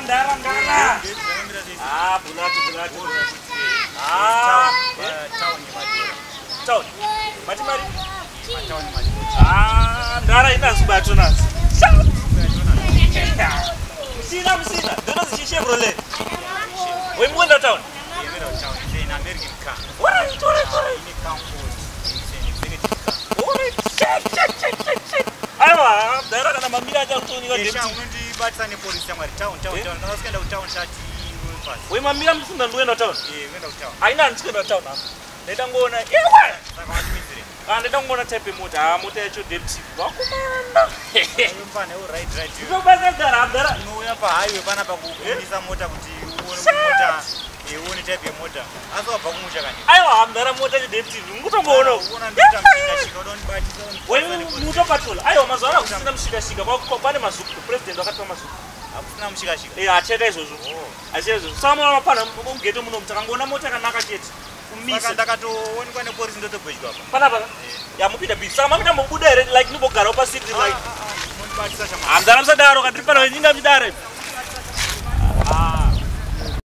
ndara ndara. Ah, bulato bulato. Ah, town. Mati mari. Ah, ndara ina zubato nazo. Musina musina. Ndono zichi Chevrolet. We muenda town. Alright, alright, alright. Alright. Check, check, check, check, check. Aiwa, ndara kana mamira acha kutooneka deputy. Unondibatisa nepolisi yamwari town town town kana usikaenda kutown shati pasi. We mamira musina ndoenda town. Unoenda kutown. Aina handisi town apa. Ndaita ngoona. Ewa. Saka wandimidzire. Ah, ndaita ngoona type yemota. Ah, mota yacho deputy. Vakomanda. Mfana iwe right right. Ndobasa ndara ndara. Unouya pahighway panapa kukumisa mota kuti uone mota uone type yemota asi wabva kumusha kani. Aiwa, ndara mota yacho deputy. Ngutomboona. Uona ndoita mushikashika uda kundibatisa. We muto patrol. Aiwa, mazuva ano hakusina mushikashika. Pane mazuku. President wakatipa mazuku. Hakusina mushikashika. Eh, achaita izvozvo. Achaita izvozvo. Saka munoona mapana mugeto muno takangoona mota yakanaka chete. Saka Kumisa. ndakatoonekwa nepolisi ndotogwejwa apa. Panapa. Ya mupinda busy. Saka mamita mbobuda here like nimbogarawo pasiti like. Unondibatisa shamwari. Hamdara musadaro kandiri pano nyinga mudare.